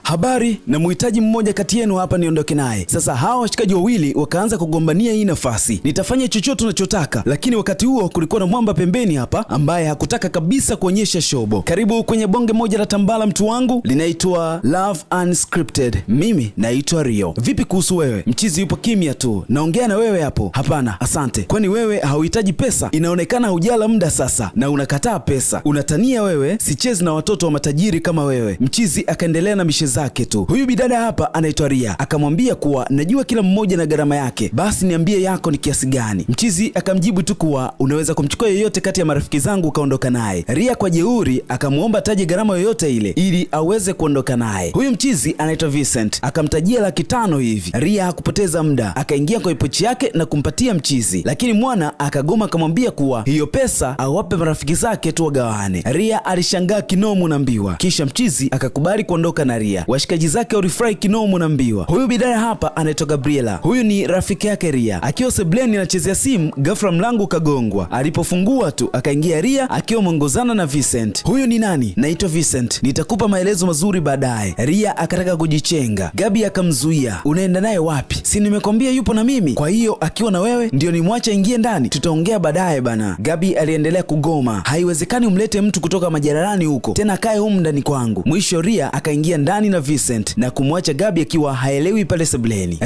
Habari, na muhitaji mmoja kati yenu hapa niondoke naye. Sasa hawa washikaji wawili wakaanza kugombania hii nafasi, nitafanya chochote unachotaka. Lakini wakati huo kulikuwa na mwamba pembeni hapa ambaye hakutaka kabisa kuonyesha shobo. Karibu kwenye bonge moja la tambala, mtu wangu, linaitwa Love Unscripted. Mimi naitwa Rio. Vipi kuhusu wewe? Mchizi yupo kimya tu, naongea na wewe hapo. Hapana, asante. Kwani wewe hauhitaji pesa? Inaonekana hujala muda sasa na unakataa pesa, unatania wewe. Sichezi na watoto wa matajiri kama wewe. Mchizi akaendelea na mishe zake tu. Huyu bidada hapa anaitwa Ria akamwambia kuwa najua kila mmoja na gharama yake, basi niambie yako ni kiasi gani. Mchizi akamjibu tu kuwa unaweza kumchukua yeyote kati ya marafiki zangu ukaondoka naye. Ria kwa jeuri akamwomba taje gharama yoyote ile ili aweze kuondoka naye. Huyu mchizi anaitwa Vincent akamtajia 500,000 hivi. Ria hakupoteza muda, akaingia kwa pochi yake na kumpatia mchizi, lakini mwana akagoma, akamwambia kuwa hiyo pesa awape marafiki zake tu wagawane. Ria alishangaa kinomu na mbiwa, kisha mchizi akakubali kuondoka na Ria. Washikaji zake walifurahi kinomu na mbiwa. Huyu bidada hapa anaitwa Gabriela, huyu ni rafiki yake Ria. Akiwa sebleni anachezea simu, ghafla mlango ukagongwa. Alipofungua tu akaingia Ria akiwa mwongozana na Vincent. Huyu ni nani? Naitwa Vincent, nitakupa maelezo mazuri baadaye. Ria akataka kujichenga, Gabi akamzuia. Unaenda naye wapi? Si nimekwambia yupo na mimi, kwa hiyo akiwa na wewe ndio nimwache ingie ndani, tutaongea baadaye bana. Gabi aliendelea kugoma, haiwezekani umlete mtu kutoka majalalani huko tena kae humu ndani kwangu. Mwisho Ria akaingia ndani na Vincent na kumwacha Gabi akiwa haelewi pale sebleni.